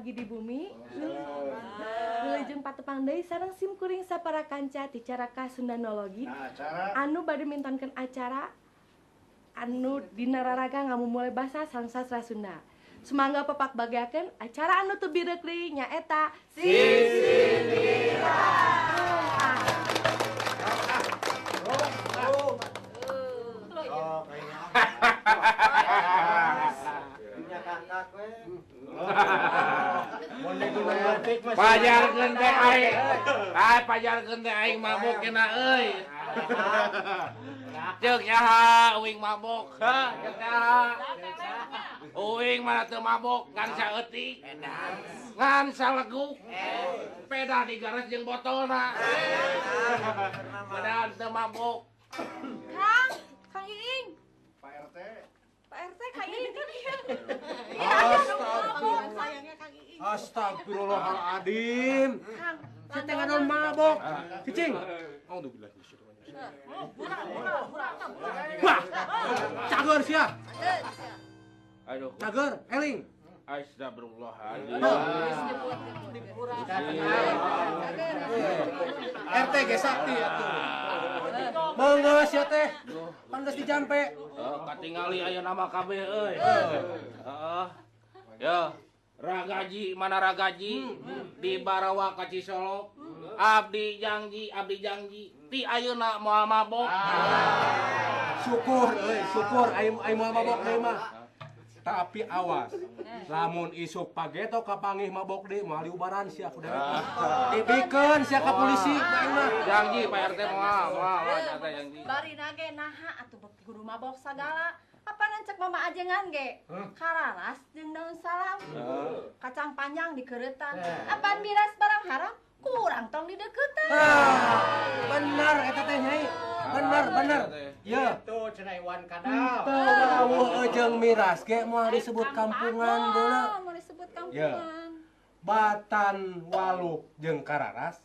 Di bumi wilujeng patepang deui sareng sim kuring sapara kanca ti Caraka Sundanologi anu bade mintonkeun acara anu dina raraga ngamumule basa sareng sastra Sunda. Sumangga papak bageakeun acara anu teu bireuk deui nyaeta Sisindira. Pajarkeun teh aing. Ai pajarkeun teh aing mabok kena euy. Ceuk nyaha uing mabok, ha ceuk nyaha. Uing mah teu mabok ngan saeutik. Ngan saleguk. Peda digares jeung botolna. Padahal teu mabok. Kang, Kang Iing. Pak RT. Pak RT Kang Iing kan ieu. Sayangnya Kang Iing. Astagfirullahaladzim. Saya teh ngadon mabok. Cicing. Alhamdulillah. Wah, cager sia. Aduh. Cager, eling. Astagfirullahaladzim. RT ge sakti atuh. Mangga sia teh. Pan geus dijampe. Katingali aya nama kabeh euy. Heeh. Ya. Ragaji mana ragaji di Barawa ka Cisolok. Abdi janji, abdi janji ti ayeuna moal mabok. Syukur euy, syukur aing moal mabok deui mah. Tapi awas, lamun isuk pageto kapanggih mabok deui moal diubaran sia ku dewek. Dibikeun sia ka polisi aing mah. Janji Pak RT moal, moal RT janji. Barina ge naha atuh beuki kudu mabok sagala. Apanan cek mama ajengan ge? Kararas jeung daun salam. Kacang panjang dikeureutan. Apan miras barang haram kurang tong dideukeutan. Bener eta teh Nyai. Bener, bener. Ye. Itu cenah Iwan Kadal. Teu wawuh jeung miras ge moal disebut kampungan deuleu. Moal disebut kampungan. Batan waluk jeung kararas,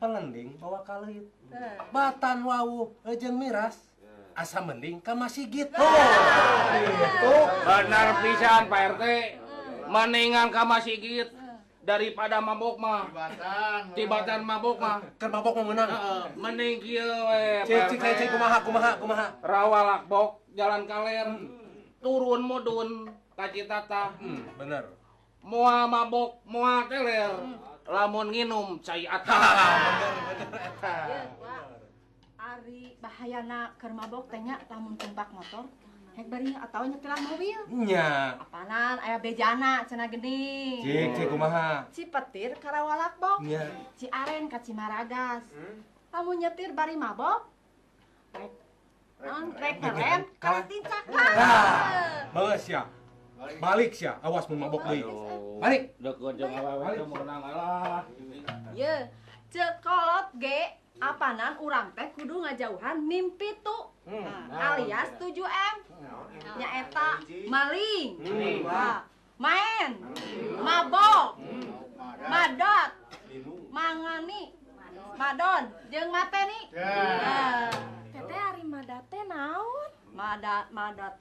pelending bawa kaleuit. Batan wawuh jeung miras, asa mending ka Masigit. Gitu. Bener pisan Pak RT. Mendingan ka Masigit daripada mabok mah. Tibatan mabok mah. Keur mabok mah meunang. Mending kieu we. Cik cik cik kumaha kumaha kumaha. Rawalakbok jalan kaler. Turun mudun ka Citata. Bener. Moal mabok, moal teler. Lamun nginum cai ata. Bener bener eta. Ari bahayana keur mabok teh nya lamun tumpak motor hek bari atawa nyetelan mobil. Nya. Apanan aya bejana cenah geuning. Cik cik kumaha? Cipetir ka Rawalakbok. Nya. Ciaren ka Cimaragas. Lamun nyetir bari mabok rek rek ngerem ka tincakan. Bageus sia. Balik sia, awas mun mabok deui. Balik. Deukeun jeung awewe teu meunang alah. Ye, ceuk kolot ge apanan urang teh kudu ngajauhan mimpi tu alias 7M. Nyaeta maling, main, mabok, madot, mangani, Madon jeung mateni. Teteh ari mada teh naon? Mada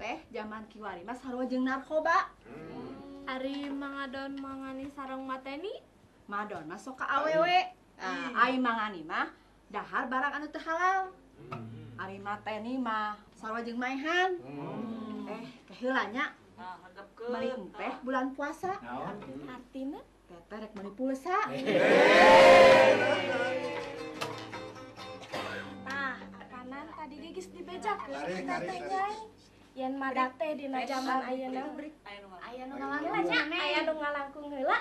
teh zaman kiwari mah sarua jeung narkoba. Ari mangadon mangani sareng mateni? Madon mah sok ka awewe. Ari mangani mah dahar barang anu teu halal. Ari mateni mah sarua jeung maehan. Keheula nya. Meuli teh bulan puasa. Artina teteh rek meuli pulsa. Tah, apanan tadi ge geus dibejakeun teteh nyai. Yen mada teh dina jaman ayeuna aya nu ngalangkung nya, aya nu ngalangkung heula.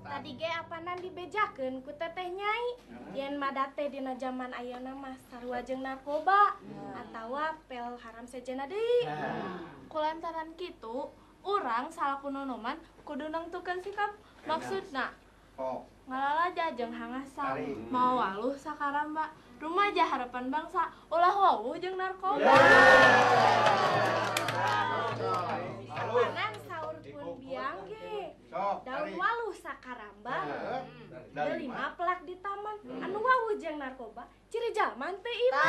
Tadi ge apanan dibejakeun ku teteh nyai. Yen mada teh dina jaman ayeuna mah sarua jeung narkoba atawa pel haram sejenna deui. Kulantaran kitu, urang salaku nonoman kudu nangtukeun sikap maksudna. Ngalalaja jeung hangasang, mau waluh sakaramba, rumaja harapan bangsa, ulah wawuh jeung narkoba. Apanan saur pun biang ge. Daun waluh sakaramba, delima pelak di taman, anu wawuh jeung narkoba, ciri jalman teu iman.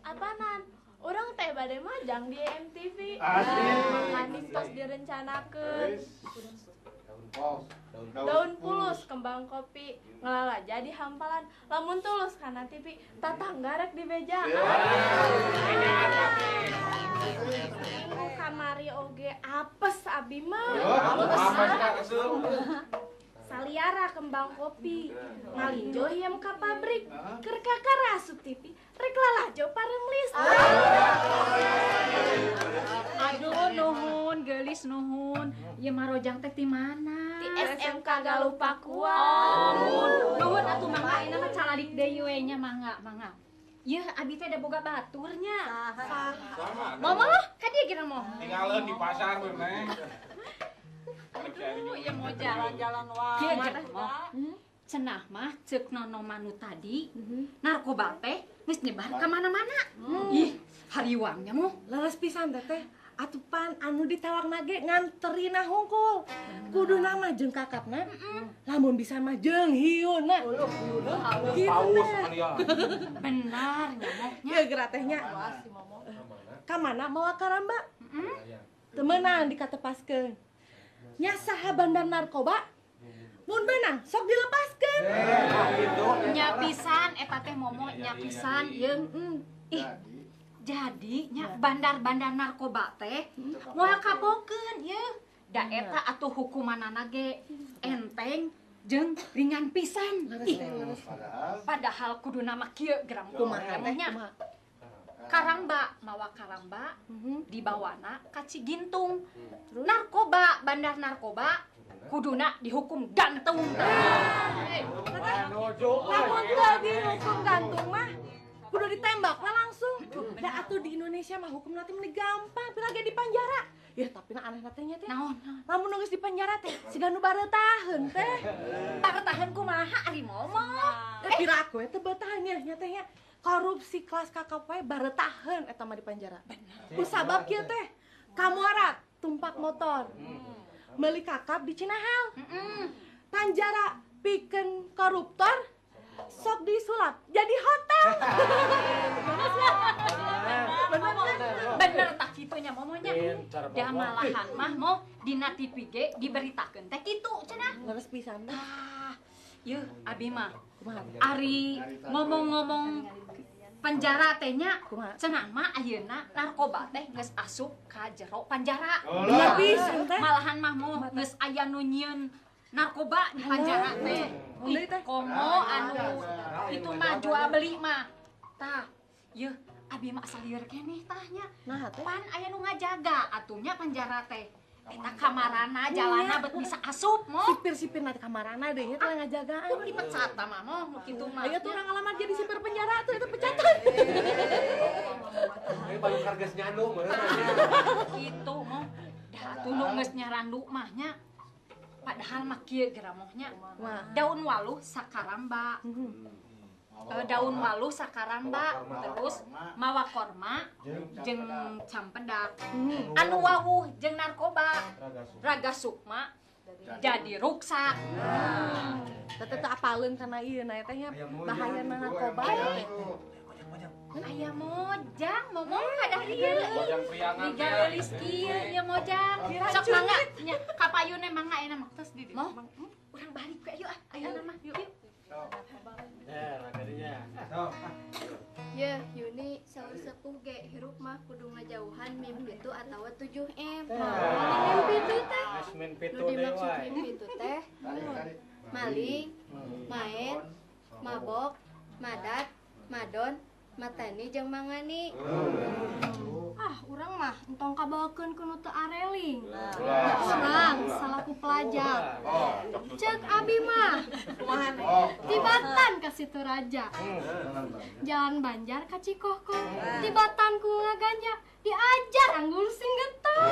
Apanan, urang teh bade majang di MTV. Makaning tos direncanakeun. Daun pulus kembang kopi ngelalaja di hampalan, lamun tulus kana TV tatangga rek dibejaan. Minggu kamari oge apes abi mah. Saliara kembang kopi, ngalinjo hiem ka pabrik, keur kakara asup TV, rek lalajo pareng listrik. Aduh nuhun, geulis nuhun. Ieu mah rojang teh ti mana? Ti SMK Galuh Pakuan. Nuhun atuh mangga ayeuna mah caladik deui we nya mangga, mangga. Yeuh abi teh da boga baturnya. Saha? Momo, ka dieu geura momo. Tinggalin di pasar we, Neng. Aduh, ieu mau jalan-jalan wae. Cenah mah ceuk nonoman nu tadi, narkoba teh geus nyebar ka mana-mana. Ih, hariwangnya moh. Leres pisan teteh. Atupan anu ditawakna ge nganterina hungkul. Kuduna mah jeung kakapna. Lamun bisa mah jeung hiuna. Paus ania. Benar nya moh nya. Ieu geura teh nya. Ka mana mawa karamba? Teu meunang dikatepaskeun. Nya saha bandar narkoba? Mun beunang sok dilepaskeun. Nya pisan eta teh momo nya pisan yeung. Ih, jadi nya bandar-bandar narkoba teh moal kapokeun yeuh. Da eta atuh hukumanana ge enteng jeung ringan pisan. Ih, padahal kuduna mah kieu geura kumaha teh nya. Karamba, mawa karamba, dibawana ka Cigintung. Narkoba, bandar narkoba, kuduna dihukum gantung. Lamun teu dihukum gantung mah kudu ditembak lah langsung. Da atuh di Indonesia mah hukum nanti meni gampang, pira ge di penjara. Ya tapi na aneh teh nya teh. Naon? Lamun geus di penjara teh siga nu baretaheun teh. Baretaheun kumaha ari momo? Pira aku teh betahan nya teh nya. Korupsi kelas kakap wae baretaheun eta mah di penjara. Ku sabab kieu teh, kamuara tumpak motor. Meuli kakap di Cinahal. Panjara pikeun koruptor sok disulap jadi hotel. Bener tak kitu nya momonya. Da malahan mah mo dina TV ge diberitakeun teh kitu cenah. Leres pisan teh. Tah, yeuh abi mah. Ari ngomong-ngomong penjara teh nya cenah mah ayeuna narkoba teh geus asup ka jero panjara. Bener pisan teh. Malahan mah mo geus aya nu nyieun narkoba di panjara teh. Ih, komo anu itu mah jual beli mah. Tah, yeuh abi mah asa lieur keneh tah nya. Pan aya nu ngajaga atuh nya panjara teh. Eta kamarana jalana bet bisa asup mo. Sipir-sipir nanti kamarana deh nya teh ngajagaan. Kudu dipecat tah mah mo nu kitu mah. Ayo tuh urang ngalaman jadi sipir penjara tuh itu pecatan. Ini baru karges nyandu meureun. Kitu mo. Dah atuh nu geus nyarandu mah nya. Padahal mah kieu geramohnya. Daun waluh sakaramba. Daun waluh sakaramba, terus mawa korma jeung campedak. Anu wawuh jeung narkoba. Raga sukma jadi ruksak. Teteh teu apaleun kana ieu na teh nya bahayana narkoba. Aya mojang, momong kadah ieu. Mojang priangan. Digeulis kieu ieu mojang. Sok mangga nya kapayunna mangga ayeuna mah tos di dieu. Urang balik we ayo ah, ayeuna mah. Yuk. Yeuh, Yuni saur sepuh ge hirup mah kudu ngajauhan mimpi tu atawa 7M. Mimpi tu teh. Nu dimaksud mimpi tu teh maling, maen, mabok, madat, madon, matani jeung mangani. Ah, urang mah entong kabawakeun ku nu teu areling. Urang salaku pelajar. Ceuk abi mah. Tibatan ka Situ Raja. Jalan Banjar ka Cikohko. Tibatan ku ngaganja diajar anggul sing getol.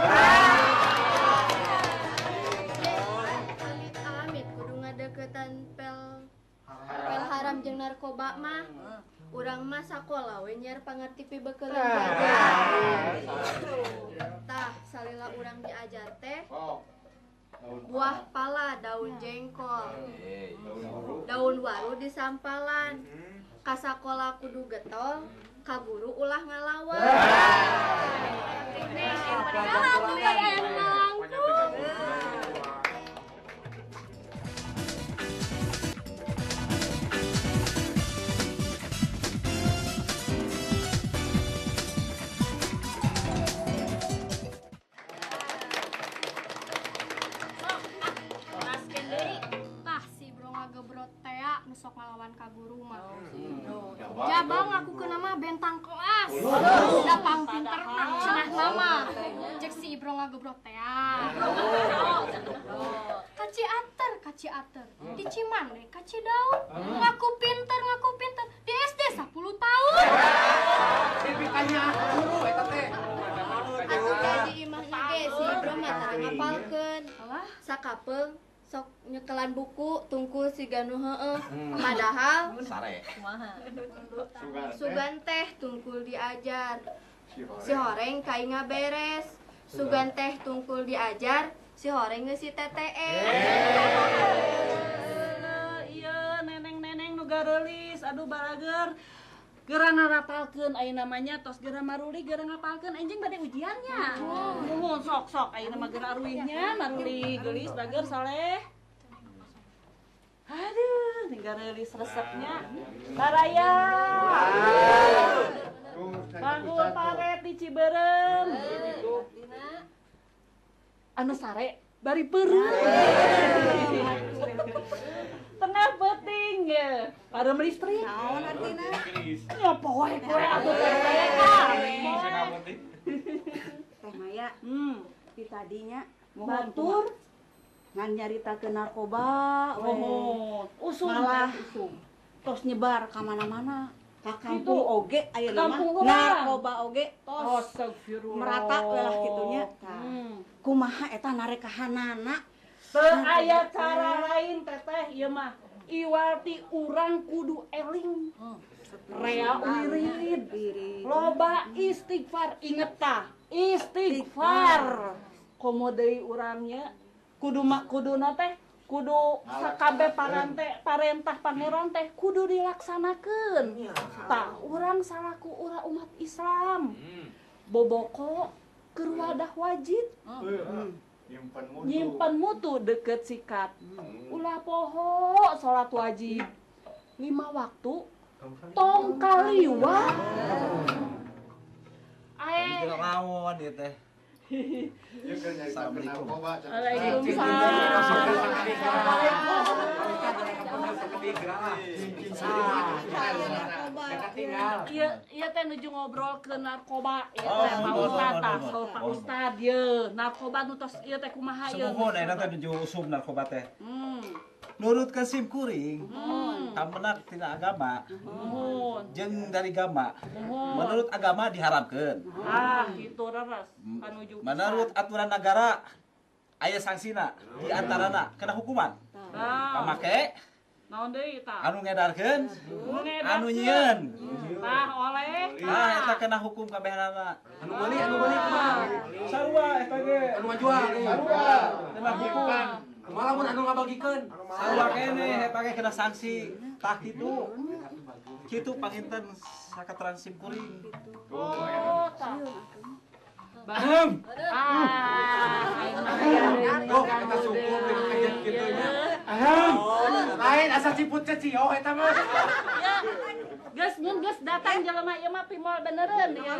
Amit-amit kudu ngadeukeutan pel haram jeung narkoba mah. Urang mah sakola we nyiar pangarti pibeukeuleuh pelajar. Tah, salila urang diajar teh buah pala, daun jengkol, daun waru disampalan. Ka sakola kudu getol, ka guru ulah ngalawan. Kalah atuh bade aya nu ngalangkung. Sok ngalawan ka guru mah. Jabang ngaku ke nama bentang kelas. Da pang pinter cenah mama. Cek si Ibro ngagebrot teh. Kaci ater, di Cimande ka Cidaun. Ngaku pinter di SD 10 tahun. Ditanya guru eta teh. Atuh di imahna ge si Ibro mah tara ngapalkeun. Sakapeung sok nyekelan buku tungkul siga nu heueuh. Padahal sare. Sugan teh tungkul diajar. Si horeng kai ngaberes. Sugan teh tungkul diajar, si horeng geus si TTE. Ieu neneng-neneng nu gareulis, aduh balager. Geura ngarapalkeun ayeuna mah nya tos geura maruli geura ngapalkeun anjing bade ujiannya. Nuhun sok-sok ayeuna mah geura aruihnya maruli geulis bager soleh. Aduh, tinggal rilis resepnya. Baraya. Bangun paret di Ciberem. Anu sare bari peureum. Tengah peuting ya. Parem listrik. Naon artina? Nya poe kowe atuh teh. Teh Maya, di tadinya batur ngan nyaritakeun narkoba we. Usum malah usum. Tos nyebar ka mana-mana. Ka kampung oge ayeuna mah narkoba oge tos merata we lah kitunya. Kumaha eta narekahanana? Teu aya cara lain teteh ieu mah. Iwalti urang kudu eling. Rea wirid. Loba istighfar inget tah. Istighfar. Komo deui urangnya kudu kuduna teh kudu sakabeh parentah pangeran teh kudu dilaksanakeun. Tah urang salaku urang umat Islam. Boboko keur wadah wajib. Nyimpen mutu deket sikat. Ulah poho salat wajib 5 waktu tong kaliwat. Ae lawan ieu teh. Assalamualaikum. Waalaikumsalam. Iya teh nuju ngobrol ke narkoba ieu teh Pak Ustad tah, saur Pak Ustad ye, narkoba nu tos ieu teh kumaha ieu. Sumuhun ayeuna teh nuju usum narkoba teh. Nurut ke sim kuring, kamenak tina agama, jeung dari gama. Menurut agama diharamkeun. Ah, gitu raras. Panuju. Menurut aturan negara Aya sanksina di antarana kena hukuman. Pamake naon deui tah? Anu ngedarkeun, anu nyieun. Tah oleh. Tah eta kena hukum kabehanana. Anu meuli kumaha? Sarua eta ge. Anu ngajual. Sarua. Kena hukum. Kumaha lamun anu ngabagikeun? Sarua keneh eta ge kena sanksi. Tah kitu. Kitu panginten sakateran sim kuring. Oh, tah. Ahem. Ah, Tuh, kita syukur dengan kajian kitu nya. Ahem. Lain asa ciput teh cio eta mah. Ya. Geus mun geus datang jelema ieu mah pimol benereun ieu.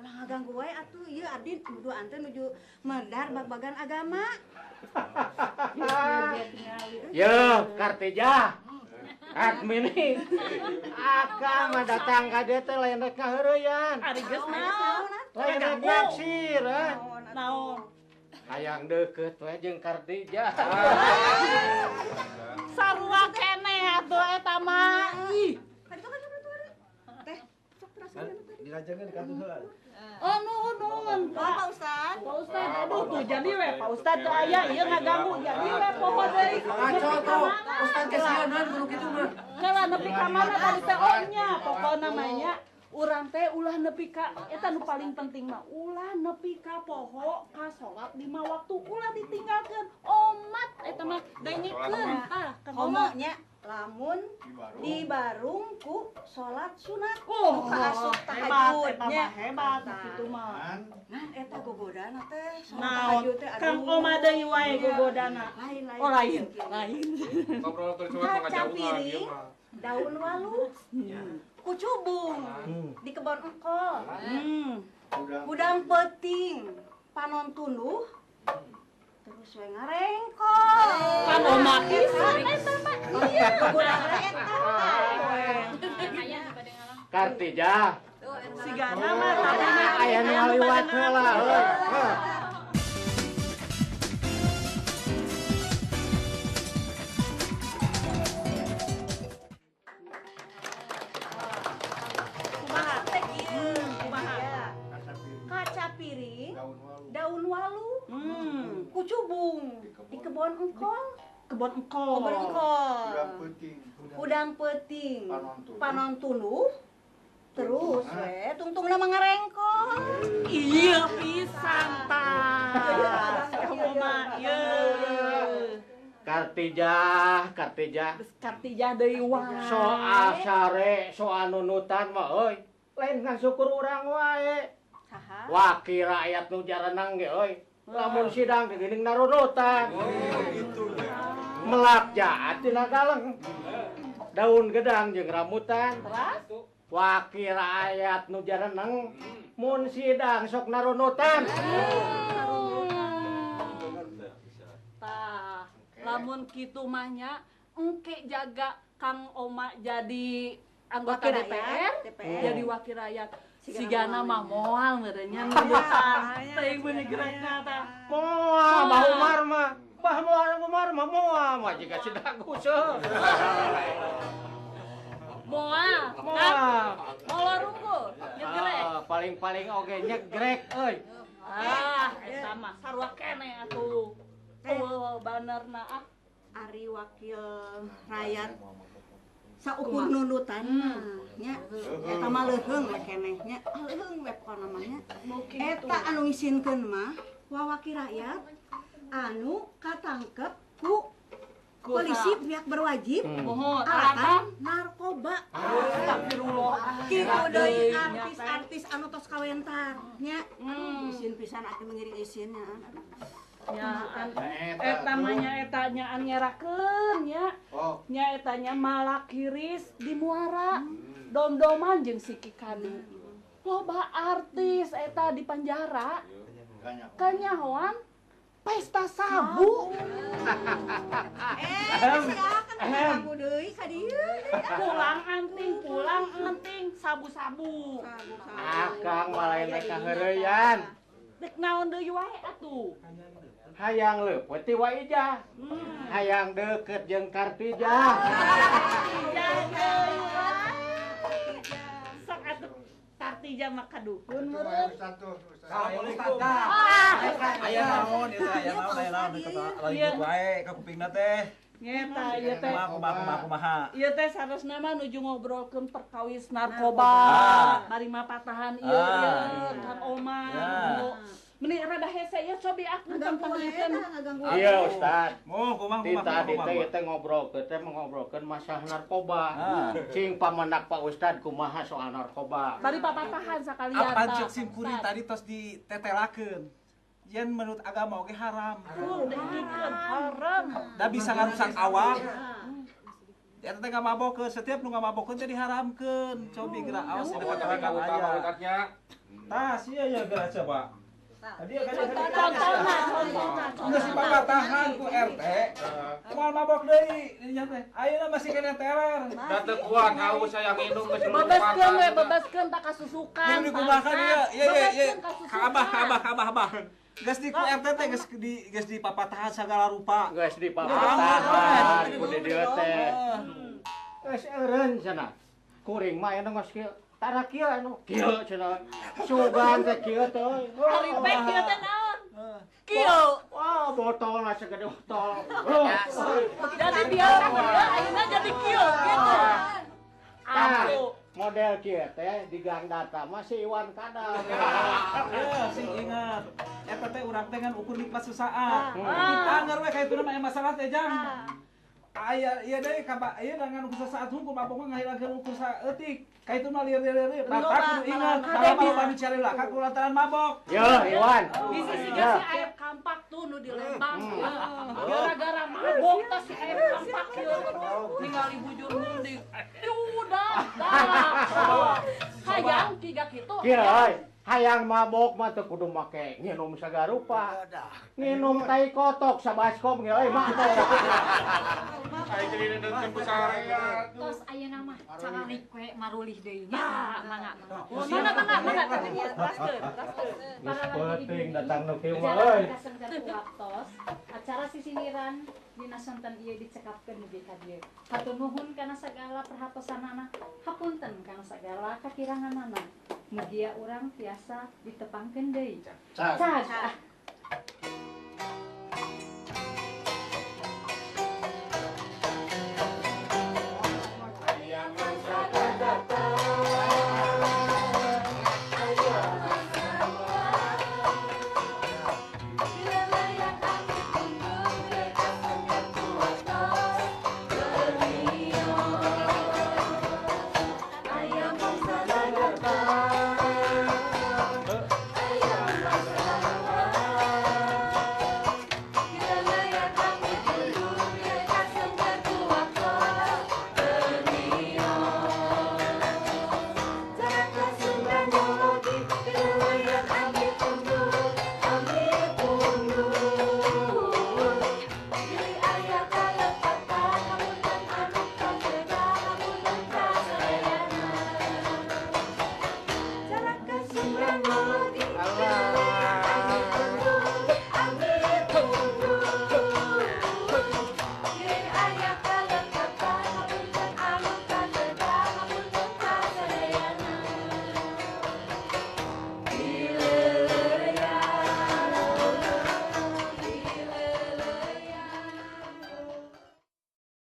Ulah ngaganggu wae atuh ieu abdi nuduh anteun nuju medar bag-bagan agama. Yo, Kartija. Admin akang mah datang ka dieu teh lain rek ngaheureuyan. Ari geus naon? Lain rek naksir, naon? Hayang deukeut we jeung Kartija. Sarua keneh atuh eta mah. Ih. Teh, sok teraskeun tadi. Dirajangan di kantor heula. Oh, nuhun nuhun, Pak Ustad. Pak Ustad, aduh tuh jadi we Pak Ustad teu aya ieu ngaganggu jadi we poho deui. Ngaco tuh. Ustad kesianan kudu kitu mah. Kala nepi ka mana tadi teh oh nya pokona mah nya urang teh ulah nepi ka eta nu paling penting mah ulah nepi ka poho ka salat 5 waktu ulah ditinggalkeun. Omat eta mah dengekeun tah komo nya lamun dibarung ku salat sunat oh, ka asup tahajud nya hebat kitu mah. Nah eta gogodana teh salat tahajud teh aduh. Kang Oma deui wae gogodana. Lain lain. Oh lain, lain. Ngobrol terus cuma ngajauhan ieu mah. Daun walu. Kucubung di kebon engkol. Udang peting, panon tunduh. Terus we ngarengkol. Kan Oma pisan eta mah. Iya, gogodana eta. Kartija. Sigana mah tapi aya nu ngaliwat heula euy. Kumaha teh ieu? Kumaha? Kaca piring, daun walu, kucubung di kebon engkol. Kebon engkol. Kebon engkol. Udang peting, panon tunduh, terus we tungtungna mah ngarengkol. Iya pisan tah. Kamu mah ieu. Kartijah, Kartijah. Kartijah deui wae. Soal sare, soal nunutan mah euy. Lain ngasukur urang wae. Saha? Wakil rakyat nu jarenang ge euy. Lamun sidang digeuning narunutan. Oh, gitu ya. Melak jaat tina galeng. Daun gedang jeung rambutan. Terus? Wakil rakyat nu jarenang mun sidang sok narunutan. Tah, lamun kitu mah nya engke jaga Kang Oma jadi anggota Wakil DPR, rakyat, jadi wakil rakyat. Sigana mah moal meureun nya nunutan. Teuing beuneu gerekna tah. Moal, Bah Umar mah. Bah Umar mah moal mah jiga sidagu seuh. Moal, Moal. Molor unggul, nyegrek. Paling-paling oge nyegrek euy. Ah, eta mah sarua keneh atuh. Oh, banerna ah. Ari wakil rakyat saukur nunutan mah nya eta mah leuheung we keneh nya. Leuheung we pokona mah nya. Eta anu ngisinkeun mah wawakil rakyat anu katangkep ku polisi pihak berwajib Mohon alatan narkoba. Astagfirullah. Kitu deui artis-artis anu tos kawentar nya. Isin pisan atuh mengiring isinnya. Nya eta mah nya eta nyaan ngerakeun nya. Nya eta nya malak kiris di muara. Dom-doman jeung si Kikanu. Loba artis eta di penjara. Kanyahoan pesta sabu. Silakan sabu deui ka dieu. Pulang anting, sabu-sabu. Akang mah lain rek kaheureyan. Dek naon deui wae atuh. Hayang leupeut ti Waijah. Hayang deukeut jeung Kartijah. Kartijah deui wae. Sok atuh Kartijah jama ka dukun meureun. Assalamualaikum. Aya naon ieu teh, aya naon, aya naon lagi wae ka kupingna teh. Nyeta ieu teh. Kumaha kumaha. Ieu teh sarosna mah nuju ngobrolkeun perkawis narkoba. Bari mah patahan ieu ieu Kang Omar. Meni rada hese ieu cobi aku tentangkeun. Iya Ustad. Oh, kumaha kumaha. Tadi teh teh ngobrolkeun teh ngobrolkeun masalah narkoba. Cing pamendak Pak Ustad kumaha soal narkoba. Bari papatahan sakalian. Apa cek sim kuring tadi tos ditetelakeun. Yen menurut agama oge haram. Haram. Da bisa ngarusak awak. Eta teh ngamabokeun, setiap nu ngamabokeun teh diharamkeun. Cobi geura awas dina katakan aya. Tah sia ya geura coba. Tadi ya kan contohna. Geus dipapatahan ku RT. Moal mabok deui dinya teh. Ayeuna masih kena teler. Da teu kuat haus saya nginum geus bebaskeun we, bebaskeun tak kasusukan. Ini dikumahakan ieu. Ieu ieu. Ka abah, ka abah, ka abah, abah. Geus di ku RT teh geus dipapatahan sagala rupa. Geus dipapatahan ku di dieu teh. Geus eureun cenah. Kuring mah aya geus kieu. Tara kieu anu kieu cenah. Sugan teh kieu teh. Ari teh kieu teh naon? Kieu. Wah, botolna segede botol. Jadi biasa kieu ayeuna jadi kieu gitu. Atuh model kieu teh di Gang Data mah si Iwan Kadal. Ya, sing ingat. Eta teh urang teh ngan ukur nikmat sesaat. Anggar we ka itu mah masalah teh jang. Aya ieu deui ka ieu dengan ukur sesaat hukum mabok mah ngahilangkeun ukur saeutik. Ka itu mah lieur-lieur. Mata kudu ingat, kalau mah bicara lah ka kulantaran mabok. Yo, Iwan. Bisi siga si Aep Kampak tuh nu di Lembang. Gara-gara mabok tah si Aep Kampak ieu. Ningali bujur mundik. Udah, dah. Hayang tiga kitu. Kieu euy. Hayang mabok mah teu kudu make nginum sagarupa. Nginum tai kotok sabaskom ge euy mah. Ai jadi nonton sareat. Tos ayeuna mah calik we marulih deui nya. Mangga. Mangga mangga mangga teraskeun, teraskeun. Geus penting datang nu kieu mah euy. Waktos acara sisiniran dina sonten ieu dicekapkeun mugi ka dieu. Hatur nuhun kana sagala perhatosanana, hapunten kana sagala kakiranganana. Mugia urang tiasa ditepangkeun deui. Cag.